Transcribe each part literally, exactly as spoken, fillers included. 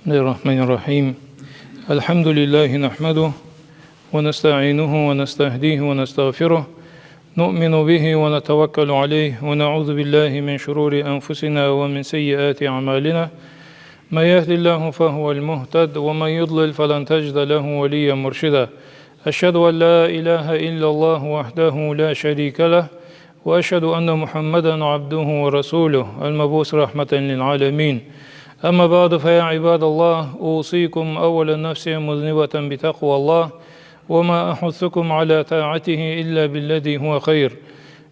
بسم الله الرحمن الرحيم. الحمد لله نحمده ونستعينه ونستهديه ونستغفره. نؤمن به ونتوكل عليه ونعوذ بالله من شرور أنفسنا ومن سيئات أعمالنا. من يهد الله فهو المهتد ومن يضلل فلن تجد له وليا مرشدا. أشهد أن لا إله إلا الله وحده لا شريك له، وأشهد أن محمدا عبده ورسوله المبعوث رحمة للعالمين. أما بعد، فيا عباد الله، أوصيكم أولا نفسي مذنبة بتقوى الله، وما أحثكم على طاعته إلا بالذي هو خير.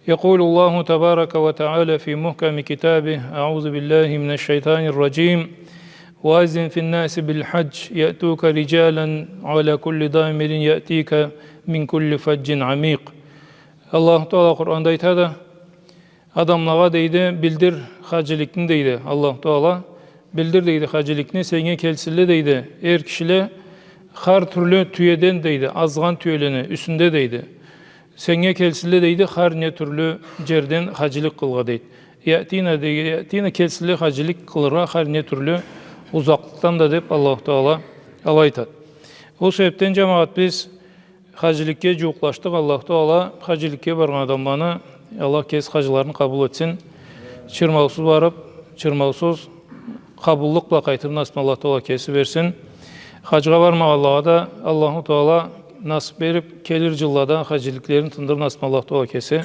يقول الله تبارك وتعالى في محكم كتابه: أعوذ بالله من الشيطان الرجيم. وأذن في الناس بالحج يأتوك رجالا وعلى كل ضامر يأتين من كل فج عميق. Аллаху Таала Къуранда айтады: адамлагъа, дейди, билдир хаджиликни, дейди. Аллаху Таала: билдир, дейди, хаджиликни, сеннге келсинле, дейди, эр кишиле хар тюрлю тюеден, дейди, азгъан тюелени юсюнде, дейди. Сеннге келсинле, дейди, хар не тюрлю джерден хаджилик къылгъа, дейди. يأتين, дейди, يأتين, келсинле хаджилик къылыргъа хар не тюрлю узакълыкъдан да, деб Аллаху Таала алай айтады. Ол себебден, джамагъат, биз хаджиликге джууукълашдыкъ. Аллаху Таала хаджиликге баргъан адамланы, Аллах кеси хаджыларын къабыл этсин. Чырмаусуз барыб, чырмаусуз къабыллыкъ бла къайтыргъа насыб Аллаху Таала кеси берсин. Хаджгъа бармагъанлагъа да Аллаху Таала насыб бериб, келир джыллада хаджиликлерин тындыргъа насыб Аллаху Таала кеси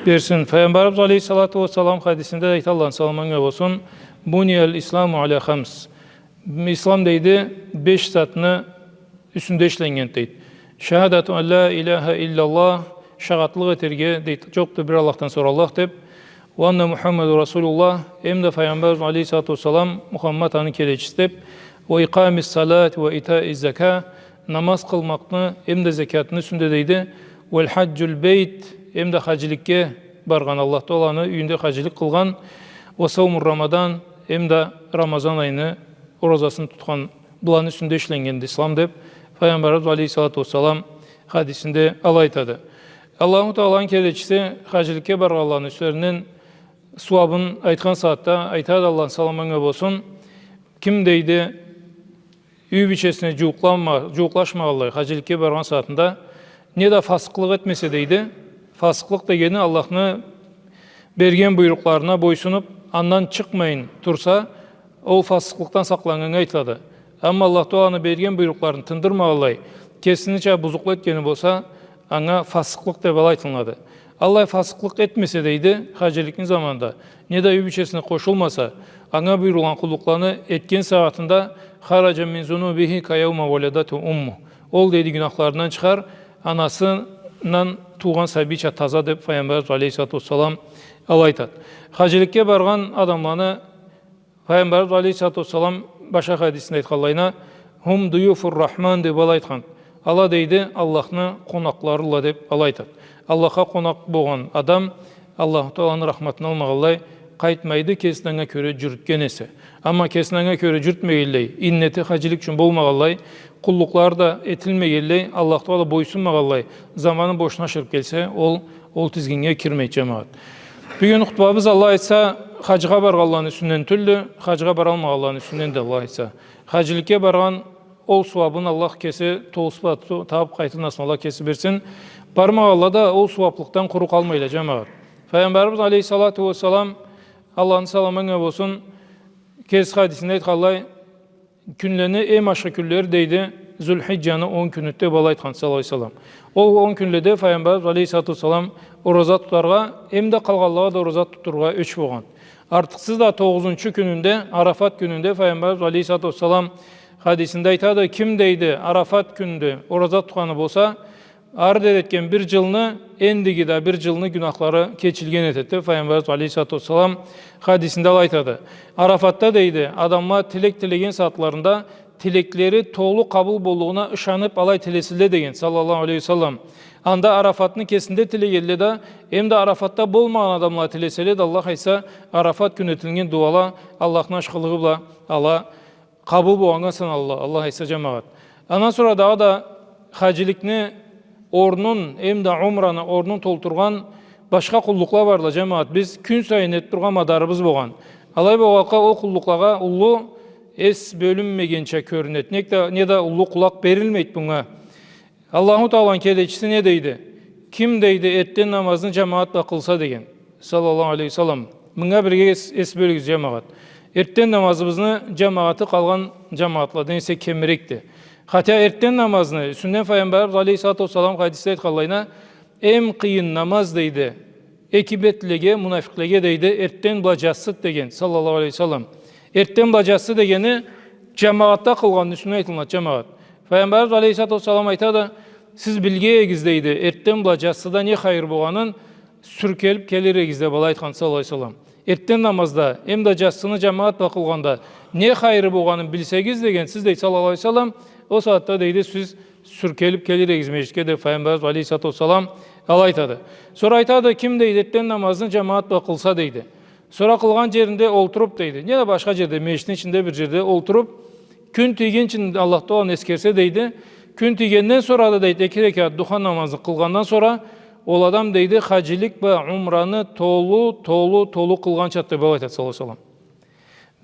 берсин. Файгъамбарыбыз алейхиссалату уассалам хадисинде да айта, Аллахны саламы анга болсун: بني الإسلام على خمس. Ислам, дейди, беш затны юсюнде ишленнген, дейди. شهادة أن لا إله إلا الله, шагъатлыкъ этерге, дейди, джокъду бир Аллахдан сора Аллах деб, وأن محمدا رسول الله, эмда Файгъамбар алейхиссалату уассалам Мухаммад аны келечиси деб, وإقام الصلاة وإيتاء الزكاة, намаз къылмакъны эмда зекятны юсюнде, дейди, والحج البيت, эмда хаджиликге баргъан, Аллах Тааланы юйюнде хаджилик къылгъан, وصوم رمضان, эмда Рамазан айны оразасын тутхан, буланы юсюнде ишленнгенди ислам деб, Файгъамбарыбыз алейхиссалату уассалам хадисинде алай айтады. Аллаху Тааланы келечиси хаджиликге баргъанланы юслеринден сууабын айтхан сагъатда айтады, Аллахны саламы анга болсун: ким, дейди, юй бийчесине джууукъланма-, джууукълашмагъанлай хаджиликге баргъан сагъатында, неда фасыкълыкъ этмесе, дейди. Фасыкълыкъ дегени Аллахны берген буйрукъларына бойсунуб, андан чыкъмайын турса, ол фасыкълыкъдан сакъланнганнга айтылады. Амма Аллах Тааланы берген буйрукъларын тындырмагъанлай, кесинича бузукълукъ этгени болса, анга фасыкълыкъ деб алай айтылынады. Аллай фасыкълыкъ этмесе, дейди, хаджиликни заманында, неда юй бийчесине къошулмаса, анга буюрулгъан къуллукъланы этген сагъатында, خرج من ذنوبه كيوم ولدته أمه. Ол, дейди, гюнахларындан чыгъар, анасындан туугъан сабийча таза деб Файгъамбарыбыз алейхиссалату уассалам алай айтады. Хаджиликге баргъан адамланы Файгъамбарыбыз алейхиссалату уассалам башха хадисинде айтханлайына, هم ضيوف الرحمن деб алай айтхан. Ала, дейди, Аллахны къонакъларыла деб алай айтады. Аллахха къонакъ болгъан адам Аллаху Тааланы рахматын алмагъанлай къайтмайды, кесин анга кёре джюрютген эсе. Амма кесин анга кёре джюрютмегенлей, иннети хаджилик ючюн болмагъанлай, къуллукълары да этилмегенлей, Аллаху Таалагъа бойсунмагъанлай, заманын бошуна ашырыб келсе, ол, ол тизгиннге кирмейди, джамагъат. Бюгюн хутбабыз, Аллах айтса, хаджгъа баргъанланы юсюнден тюлдю, хаджгъа баралмагъанланы юсюнденди, Аллах айтса. Хаджиликге баргъан ол сууабын Аллах кеси толусу бла ту-, табыб къайтыргъа насыб Аллах кеси берсин. Бармагъанла да ол сууаблыкъдан къуру къалмайла, джамагъат. Файгъамбарыбыз алейхиссалату уассалам, Аллахны саламы анга болсун, кеси хадисинде айтханлай, кюнлени эм ашхы кюнлери, дейди, Зулхиджаны он кюнюдю деб алай айтхан, саллаллаху алейхи ва саллам. Ол он кюнледе Файгъамбарыбыз алейхиссалату уассалам ораза тутаргъа, эмда къалгъанлагъа да ораза тутдурургъа ёч болгъан. Артыкъсыз да тогъузунчу кюнюнде, Арафат кюнюнде Файгъамбарыбыз алейхиссалату уассалам хадисинде айтады, ким, дейди, Арафат кюнюнде ораза тутханы болса, ары дери этген бир джылны, эндиги да бир джылны гюнахлары кечилген этеди деб Файгъамбарыбыз алейхиссалату уассалам хадисинде алай айтады. Арафатда, дейди, адамла тилек тилеген сагъатларында тилеклери толу къабыл боллугъуна ышаныб алай тилесинле деген, саллаллаху алейхи ва саллам. Анда Арафатны кесинде тилегенле да, эмда Арафатда болмагъан адамла тилеселе да, Аллах айтса, Арафат кюн этилген дуала Аллахны ашхылыгъы бла ала къабыл болгъаннга саналла, Аллах айтса, джамагъат. Андан сора дагъыда хаджиликни орнун, эмда умраны орнун толтургъан башха къуллукъла барла, джамагъат. Биз кюн сайын этиб тургъан мадарыбыз болгъан. Алай болгъанлыкъгъа ол къуллукълагъа уллу эс бёлюнмегенча кёрюнет, не да, не да уллу къулакъ берилмейт бунга. Аллаху Тааланы келечиси не дейди? Ким, дейди, эртден намазны джамагъат бла къылса деген, саллаллаху алейхи ва саллам. Мынга бирге эс, эс бёлюгюз, джамагъат. Эртден намазыбызны джамагъаты къалгъан джамагъатладан эсе кемирекди. Хотя эртден намазны юсюнден Файгъамбарыбыз алейхиссалату вассалам хадисде айтханлайына, эм къыйын намаз, дейди, эки бетлеге, мунафикълеге, дейди, эртден бла джатсыды деген, саллаллаху алейхи ва саллам. Эртден бла джатсыды дегени джамагъатда къылгъанны юсюнден айтылынады, джамагъат. Файгъамбарыбыз алейхиссалату вассалам айтады, сиз билге эдигиз, дейди, эртден бла джатсыда не хайыр болгъанын, сюркелиб келир эдигиз деб, алай айтхан, саллаллаху алейхи ва саллам. Эртден намазда, эм да джатсыны джамагъат бла къылгъанда не хайыры болгъанын билсегиз деген, сиз, дейди, саллаллаху алейхи ва саллам, ол сагъатда, дейди, сиз сюркелиб келир эдигиз межгитге деб, Файгъамбарыбыз алейхиссалату вассалам алай айтады. Сора айтады, ким, дейди, эртден намазны джамагъат бла къылса, дейди. Сора къылгъан джеринде олтуруб, дейди. Не да башха джерде, межгитни ичинде бир джерде олтуруб, кюн тийгинчи Аллах Тааланы эсгерсе, дейди. Кюн тийгенден сора да, дейди, эки рекат духа намазны къылгъандан сора, ол адам, дейди, хаджилик бла умраны толу, толу, толу къылгъанчады деб, алай айтады, саллаллаху алейхи ва саллам.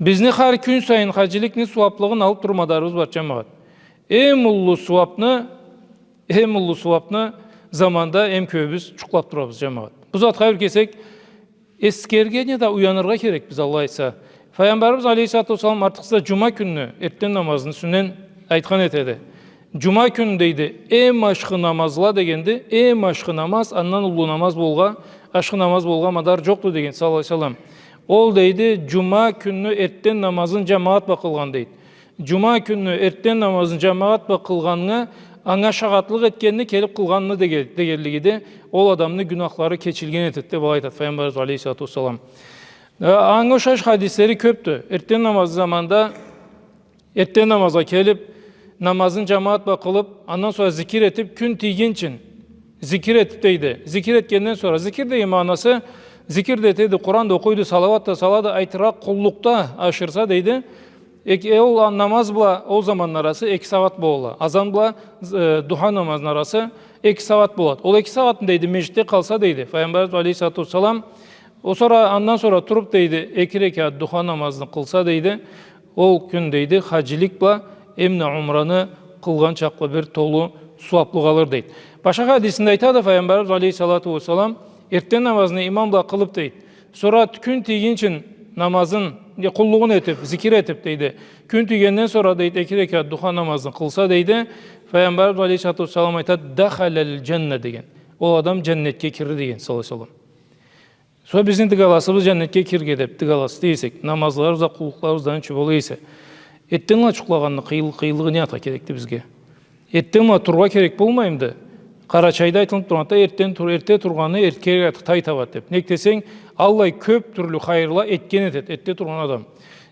Бизни хар кюн сайын хаджиликни сууаблыгъын алыб тур мадарыбыз бар, джамагъат. Эм уллу сууабны, эм уллу сууабны заманда эм кёбюбюз джукълаб турабыз, джамагъат. Бу затха бир кесек эсгерирге не да уяныргъа керекбиз, Аллах айтса. Файгъамбарыбыз алейхиссалату вассалам артыкъсыз да джума кюнню эртден намазны юсюнден айтхан этеди. Джума кюн, дейди, эм ашхы намазла дегенди, эм ашхы намаз, андан уллу намаз болгъа, ашхы намаз болгъа мадар джокъду деген, саллаллаху алейхи ва саллам. Ол, дейди, джума кюнню эртден намазын джамагъат бла къылгъан, дейди. Джума кюнню эртден намазын джамагъат бла къылгъаннга, анга шагъатлыкъ этгенни, келиб къылгъанны деге-, дегенлигиди, ол адамны гюнахлары кечилген этеди деб, алай айтады Файгъамбарыбыз алейхиссалату вассалам. Э, анга ушаш хадислери кёбдю. Эртден намаз заманда, эртден намазгъа келиб, намазын джамагъат бла къылыб, андан сора зикир этиб, кюн тийгинчин зикир этиб, дейди. Зикир этгенден сора, зикир деген магъанасы, зикир да этеди, Къуран да окъуйду, салауат да салады, айтыргъа, къуллукъда ашырса, дейди. Эк-, э, ол а-, намаз бла ол заманны арасы эки сагъат болады. Азан бла, э, духа намазны арасы эки сагъат болады. Ол эки сагъатны, дейди, межгитде къалса, дейди, Файгъамбарыбыз алейхиссалату вассалам, ол сора, андан сора туруб, дейди, эки рекат духа намазны къылса, дейди, ол кюн, дейди, хаджилик бла эмда умраны къылгъан чакълы бир толу сууаблыкъ алыр, дейди. Башха хадисинде айтады Файгъамбарыбыз алейхиссалату вассалам, эртден намазны имам бла къылыб, дейди, сора кюн тийгинчин намазын, э, къуллугъун этиб, зикир этиб, дейди. Кюн тийгенден сора, дейди, эки рекат духа намазын къылса, дейди, Файгъамбарыбыз алейхиссалату вассалам айтады, «Дахаляль джанна» деген. Ол адам джаннетге кирди деген, саллаллаху алейхи ва саллам. Сора бизни дыгаласыбыз джаннетге кирирге деб дыгаласыб эсек, намазларыбыз да, къуллукъларыбыз да ючюн бола эсе, эртден бла джукълагъанны къыйын-, къыйынлыгъы не затха керекди бизге? Эртден бла тургъа керек болмаймыды? Къарачайда айтылыб тургъанды, эртден тур-, эрте тургъаны эртге артыкъ тай табады деб. Нек десенг, аллай кёб тюрлю хайырла этген этеди эрте тургъан адам.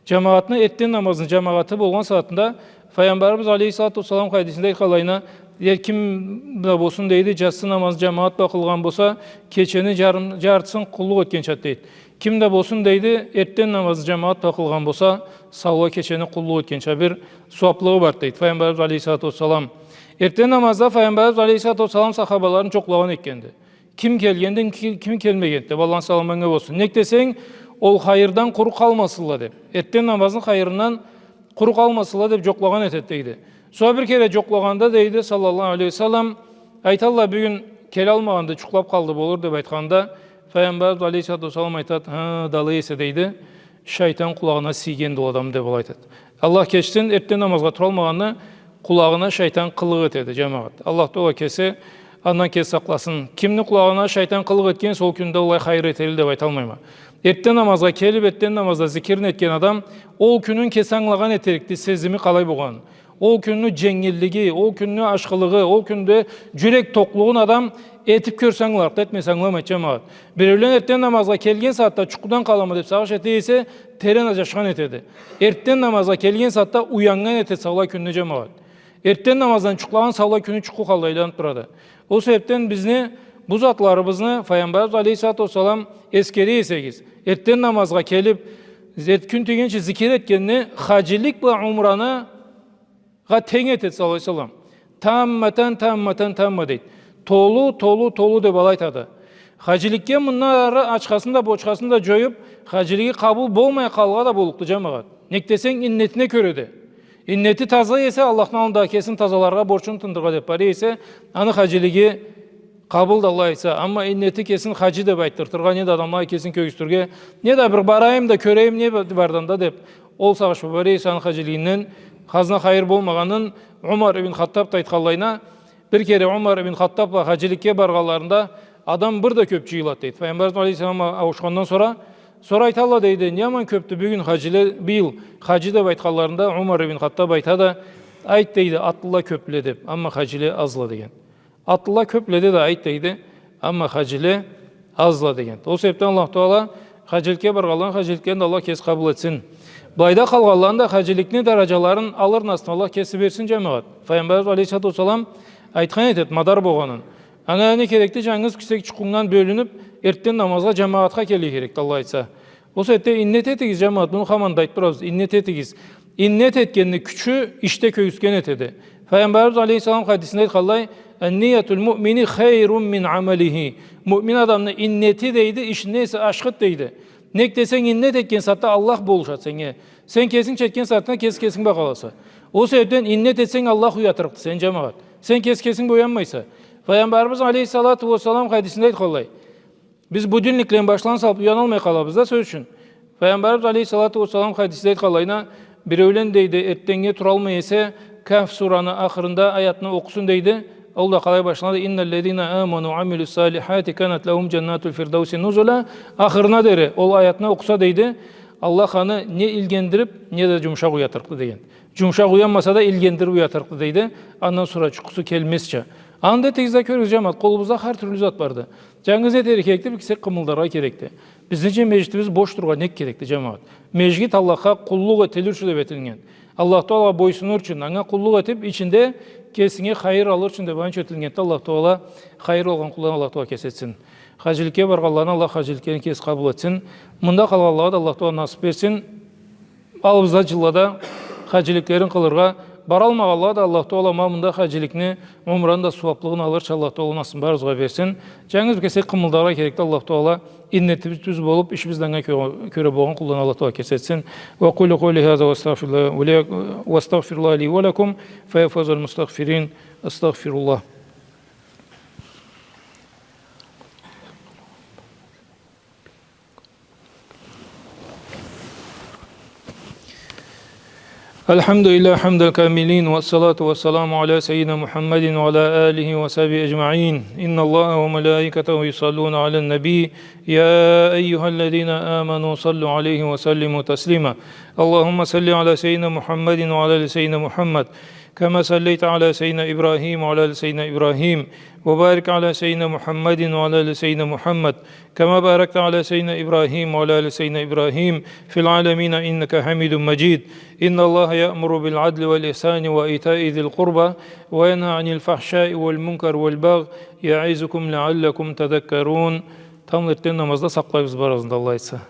Джамагъатны, эртден намазны джамагъаты болгъан сагъатында Файгъамбарыбыз алейхиссалату вассалам хадисинде айтханлайына, э, ким да болсун, дейди, джатсы намазны джамагъат бла къылгъан болса, кечени джарым-, джартысын къуллукъ этгенчады, дейди. Ким да болсун, дейди, эртден намазны джамагъат бла къылгъан болса, саулай кечени къуллукъ этгенча бир сууаблыгъы барды, дейди Файгъамбарыбыз алейхиссалату вассалам. Эртден намазда Файгъамбарыбыз алейхиссалату вассалам сахабаларын джукълагъан этгенди. Ким келгенди, ки-, ким келмегенди деб, Аллахны саламы анга болсун. Нек десенг, ол хайырдан къуру къалмасынла деб. Эртден намазны хайырындан къуру къалмасынла деб джукълагъан этеди, дейди. Сора бир кере джукълагъанда, дейди, саллаллаху алейхи ва саллам, айталла, бюгюн келалмагъанды, джукълаб къалды болур деб айтханда, Файгъамбарыбыз алейхиссалату вассалам айтады, ха, да алай эсе, дейди, шайтан къулагъына сийгенди ол адам деб, алай айтады. Аллах кечсин, эртден намазгъа туралмагъанны къулагъына шайтан къылыкъ этеди, джамагъат. Аллах Таала кеси андан кеси сакъласын. Кимни къулагъына шайтан къылыкъ этген эсе, ол кюнде аллай хайыр этерди деб айталмайма. Эртден намазгъа келиб, эртден намазда зикирин этген адам ол кюнюн кеси ангылагъан этерикди, сезими къалай болгъанын. Ол кюнню дженгиллиги, ол кюнню ашхылыгъы, ол кюнде джюрек токълугъун адам этиб кёрсе ангыларыкъды, этмесе ангыламайды, джамагъат. Биреулен эртден намазгъа келген сагъатда джукъудан къалама деб сагъыш эте эсе, терен аджашхан этеди. Эртден намазгъа келген сагъатда уяннган этеди саулай кюнню, джамагъат. Эртден намаздан джукълагъан саулай кюню джукъу халда айланыб турады. Ол себебден бизни бу затларыбызны Файгъамбарыбыз алейхиссалату вассалам эсгере эсегиз, эртден намазгъа келиб, зет-, кюн тийгинчи зикир этгенни хаджилик бла умраны гъа тенг этеди, саллаллаху алейхи ва саллам. Тамматан, тамматан, тамма дейди. Толу, толу, толу деб алай айтады. Хаджиликге мындан ары ачхасын да, бочхасын да джоюб, хаджилиги къабыл болмай къалыргъа да боллукъду, джамагъат. Нек десенг, иннетине кёреди. Иннети таза эсе, Аллахны аллында кесин тазаларгъа, борчун тындырыргъа деп бара эсе, аны хаджилиги къабылды, Аллах айтса. Амма иннети кесин хаджи деп айтдыртыргъа, неда адамлагъа кесин кёргюзтюрге, неда бир барайым да кёрейим не барда анда деп, ол сагъыш бла бара эсе, аны хаджилигинден хазна хайыр болмагъанын Умар ибн Хаттаб да айтханлайына, бир кере Умар ибн Хаттаб бла хаджиликге баргъанларында адам бир да кёб джыйылады, дейди. Файгъамбарыбыз алейхиссалам ауушхандан сора, сора айталла, дейди, не аман кёбдю бюгюн хаджиле, быйыл хаджи деп айтханларында, Умар ибн Хаттаб айтады, айт, дейди, атлыла кёбле деп, амма хаджиле азла деген. Атлыла кёбле де, айт, дейди, амма хаджиле азла деген. Ол себебден Аллах Таала хаджиликге баргъанланы хаджиликлерин да Аллах кеси къабыл этсин. Былайда къалгъанланы да хаджиликни дараджаларын алыр насыбын Аллах кеси берсин, джамагъат. Файгъамбарыбыз алейхиссалату уассалам айтхан этеди мадар болгъанын. Анга не керекди, джангыз кесек джукъунгдан бёлюнюб, эртден намазгъа джамагъатха келирге керекди, Аллах айтса. Ол себебден иннет этигиз, джамагъат, муну хаманда айтыб турабыз, иннет этигиз. Иннет этгенни кючю ишде кёргюзтген этеди. Файгъамбарыбыз алейхиссалам хадисинде айтханлай, «Ан-ниятуль муъмини хайрун мин амалихи». Муъмин адамны иннети, дейди, ишинден эсе ашхыды, дейди. Нек десенг, иннет этген сагъатда Аллах болушады сеннге. Сен кесинг этген сагъатда кеси кесинг бла къаласа. Ол себебден иннет этсенг, Аллах уятырыкъды сени, джамагъат. Сен кеси кесинг бла уянмайса. Файгъамбарыбыз алейхиссалату уассалам хадисинде айтханлай, биз будильниклени башларын салыб уяналмай къалабыз да, сёз ючюн. Файгъамбарыбыз алейхиссалату уассалам хадисинде айтханлайына, биреулен, дейди, эртденнге туралмай эсе, Кахф сураны ахырында аятны окъусун, дейди. Ол да къалай башланады? «Инналлазина аману уа амилус-салихати канат лахум джаннатуль-фирдауси нузула». Ахырына дери ол аятны окъуса, дейди, Аллах аны не илгендириб, неда джумушакъ уятырыкъды деген. Джумушакъ уянмаса да, илгендириб уятырыкъды, дейди. Андан сора джукъусу келмезча. Анда этигиз да кёрюгюз, джамагъат, къолубузда хар тюрлю зат барды. Джангыз не этерге керекди? Бир кесек къымылдаргъа керекди. Бизнича межгитибиз бош турургъа нек керекди, джамагъат? Межгит Аллахха къуллукъ этилир ючюн деб этилген. Аллах Таалагъа бойсунур ючюн, анга къуллукъ этиб, ичинде кесинге хайыр алыр ючюн деб, аны ючюн этилгенди. Аллах Таала хайыр алгъан къулдан Аллах Таала кеси этсин. Хаджиликге баргъанланы Аллах хаджиликлерин кеси къабыл этсин. Мында къалгъанлагъа да Аллах Таала насыб берсин. Аллыбызда джыллада хаджиликлерин къылыргъа, баралмагъанлагъа да Аллах Таала ма мында хаджиликни, умраны да сууаблыгъын алырча Аллах Таала насыбын барыбызгъа берсин. Джангыз бир кесек къымылдаргъа керекди, Аллах Таала иннетибиз тюз болуб, ишибиз да анга кё-, кёре болгъан къулдан Аллах Таала кеси этсин. Ва акъулу къаули хаза ва астагъфируллаха ли ва ля-, ва астагъфируллаха ли ва лакум, фа я фаузаль мустагъфирин. Астагъфируллах. الحمد لله حمد الكاملين، والصلاة والسلام على سيدنا محمد وعلى آله وصحبه أجمعين. إن الله وملائكته يصلون على النبي، يا أيها الذين آمنوا صلوا عليه وسلموا تسليما. اللهم صل على سيدنا محمد وعلى آل سيدنا محمد، كما صليت على سيدنا إبراهيم وعلى آل سيدنا إبراهيم، وبارك على سيدنا محمد وعلى آل سيدنا محمد، كما باركت على سيدنا إبراهيم وعلى آل سيدنا إبراهيم في العالمين إنك حميد مجيد. إن الله يأمر بالعدل والإحسان وإيتاء ذي القربى وينهى عن الفحشاء والمنكر والبغي يعظكم لعلكم تذكرون. Тамбла эртден намазда сакълайбыз барыгъызны да, Аллах айтса.